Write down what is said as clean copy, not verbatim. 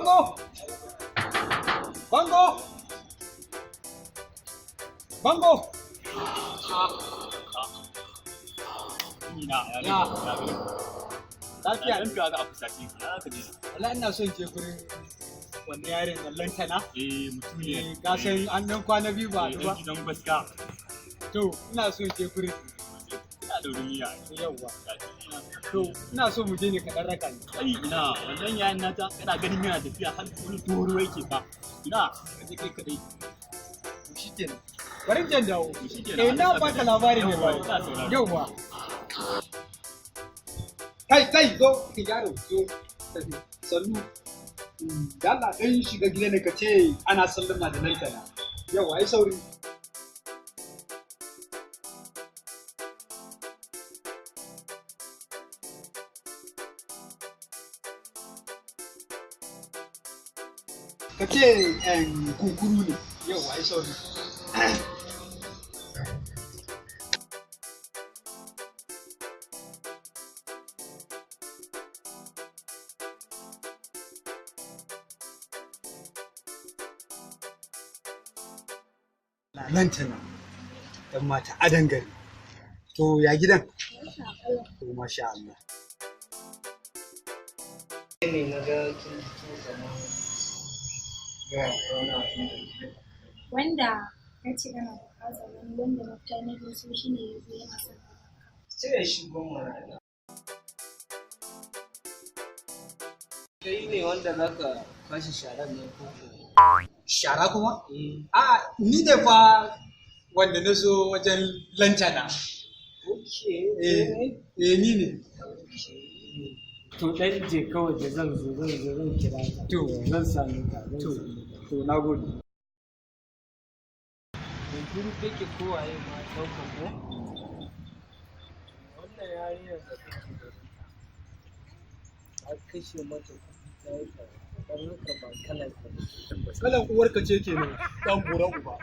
Bango! Bango! Bango! Ina ya Ya. ne. Lafiya. Lafiya. Ka ga a fusace ka ka ji. Wallahi ina son je gurin wannan yarin nan lantana. Eh, mutum ne. Eh, ka san an nan kwana biyu ba Eh, ba. gidan baska. To, ina so je gurin. Ina da wurin miya. Yawwa. To, ina so mu je ne ka dan raka ni. Ai ina wannan yayin nata kana ganin yana tafiya har wani doro yake fa. Ina ka je kai kadai. To shikenan. Bari in je in dawo. To shikenan. Eh, na baka labari ne ba. Yawwa, ina sauraro. Yawwa. Kai, kai, zo, ki yaro, zo. Tafi. Sannu. Da Allah dan shiga gida ne ka ce ana sallama da lantana. Yawwa, ai sauri. Ka ce kunkuru ne. Yawwa, ai sauri. Lantana dan mata adan gari. To ya gidan? To masha Allah. Ne na ga kin fito kamar ga wani abu da Wanda na ce ana buƙatar wani wanda mafita na biyu so shi ne ya zo yana son cire shi goma na kai ne wanda zaka kwashe sharan ne ko ko? Shara kuma? Eh. A ni ne fa wanda na zo wajen lantana. Okay. Eh, eh ni ne. To dan je kawai da zan zo zan zo zan kira ka. To. Zan same ka, zan To. same ka. To nagode. Kunkuru kake kowaye ma ɗauka ko? Wannan yarinyar da kake ganin ta, ta kashe mata kuɗi ta yi karatu, don haka ba kalar ka ba. Kalan uwarka ce kenan dan buran uba.